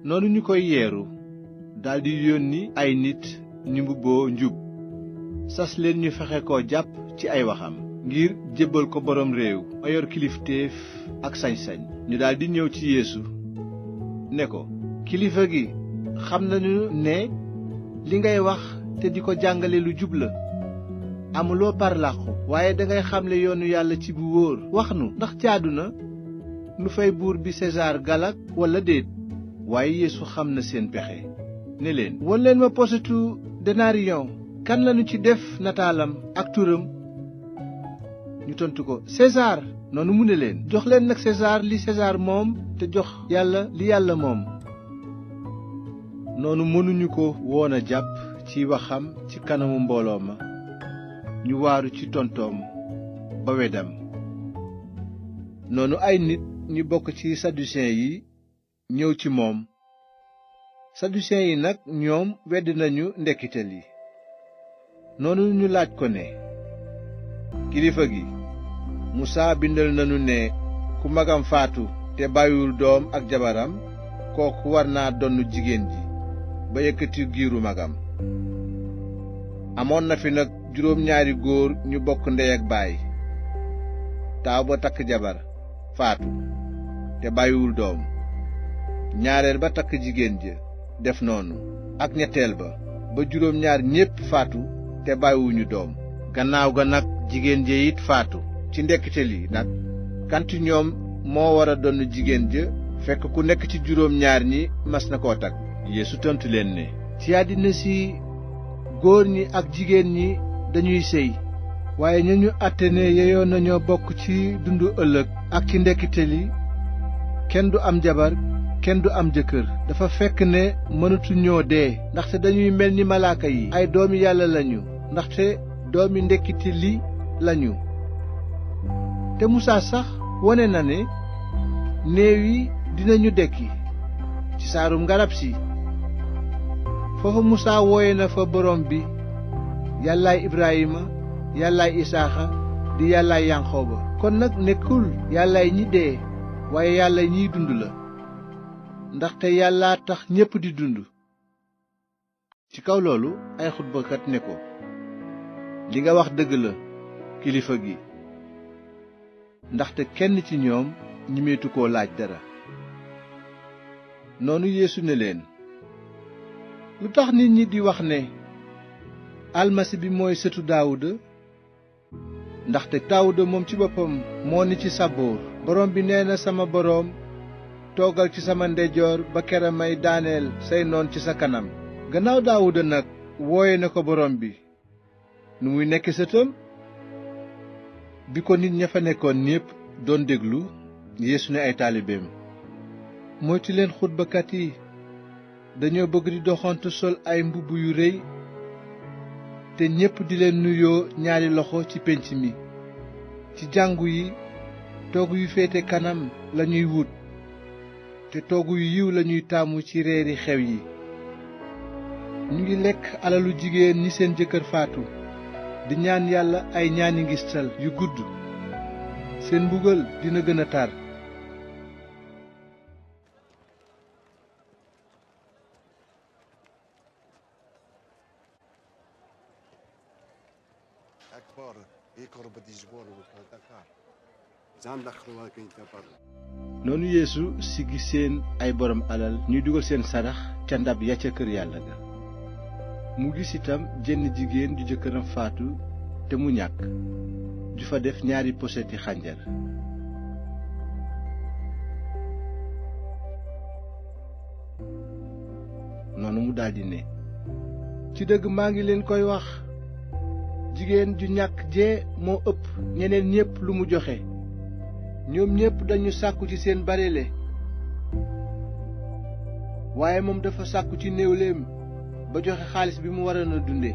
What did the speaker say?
noonu ñu koy yeeru daldi yónni ay nit ñu mbubboo njub sas leen ñu fexe ko jàpp ci ay waxam ngir jébbal ko boroom réew ma yor kilifteef ak sañ-sañ. ñu daldi ñëw ci Yeesu ne ko, kilifa gi, xam nañu ne li ngay wax te di ko jàngale lu jub la. amuloo parlàqu waaye dangay xamle yoonu yàlla ci bu wóor. wax nu ndax jaadu na nu fay buur bi Sesaar galak walla déet. waaye Yeesu xam na seen pexe ne leen, won leen ma posetu denariyon kan lañu ci def nataalam ak turam. ñu tontu ko, Sesaar. noonu mu ne leen, jox leen nag Sesaar li Sesaar moom te jox yàlla li yàlla moom. noonu mënuñu ko woon a jàpp ci waxam ci kanamu mbooloo ma, ñu waaru ci tontoom ba wedam. noonu ay nit ñu bokk ci saducéen yi ñëw ci moom. saducéen yi nag ñoom wedd nañu ndekkite li. noonu ñu laaj ko ne, kilifa gi, Musaa bindal nañu ne ku magam faatu te bàyyiwul doom ak jabaram, kooku war naa donn jigéen ji ba yëkkati giiru magam. amoon na fi nag juróom-ñaari góor ñu bokk ndey ak baay. taaw ba takk jabar faatu te bàyyiwul doom, ñaareel ba takk jigéen ja def noonu, ak ñetteel ba juróom-ñaar ñépp faatu te bàyyiwuñu doom. gannaaw ga nag jigéen ja it faatu. ci ndekkite li nag kan ci ñoom moo war a donn jigéen ja fekk ku nekk ci juróom-ñaar ñi mas na koo takk? Yeesu tontu leen ne, ci àddina si góor ñi ak jigéen ñi dañuy séy, waaye ña ñu àtte ne yeyoo nañoo bokk ci dundu ëllëg ak ci ndekkite li kenn du am jabar kenn du am jëkkër. dafa fekk ne mënatuñoo dee, ndaxte dañuy mel ni malaaka yi. ay doomi yàlla lañu, ndaxte doomi ndekkite li lañu. te Musaa sax wone na ne néew yi dinañu dekki ci saarum garab si. foofu Musaa wooye na fa borom bi yàllaay Ibrahima, yàllaay Isaaxa, di yàllaay Yanqooba. kon nag nekkul yàllaay ñi dee waaye yàlla ñiy dund la, ndaxte yàllaa tax ñépp di dund. ci kaw loolu ay xutbakat ne ko, li nga wax dëgg la kilifa gi. ndaxte kenn ci ñoom ñimeetu koo laaj dara. noonu Yeesu ne leen, lu tax nit ñi di wax ne almasi bi mooy sëtu Daawuda? ndaxte Daawuda moom ci boppam moo ni ci Saboor, borom bi nee na sama boroom, toogal ci sama ndeyjoor ba kera may daaneel say noon ci sa kanam. gannaaw Daawuda nag wooye na ko borom bi, nu muy nekk sëtam? bi ko nit ña fa nekkoon ñépp doon déglu, Yeesu ne ay taalibeem, moytu leen xutbakat yi. dañoo bëgg di doxantu sol ay mbubb yu rëy te ñépp di leen nuyoo ñaari loxo ci pénc mi. ci jàngu yi toogu yu féete kanam lañuy wut, te toogu yu yiw lañuy taamu ci reeri xew yi. ñu ngi lekk alalu jigéen ñi seen jëkkër faatu, di ñaan yàlla ay ñaani ngistal yu gudd. seen mbugal dina gën a tar. noonu Yeesu siggi seen ay borom alal ñuy dugal seen sarax ca ndab ya ca kër yàlla ga. mu gis itam jenn jigéen ju jëkkëram faatu te mu ñàkk, ju fa def 2 poseti xànjar. noonu mu daldi ne, ci dëgg maa ngi leen koy wax, jigéen ju ñàkk jee moo ëpp ñeneen ñépp lu mu joxe. ñoom ñépp dañu sàkku ci seen barele, waaye moom dafa sàkku ci néewleem ba joxe xaalis bi mu waroon a dunde.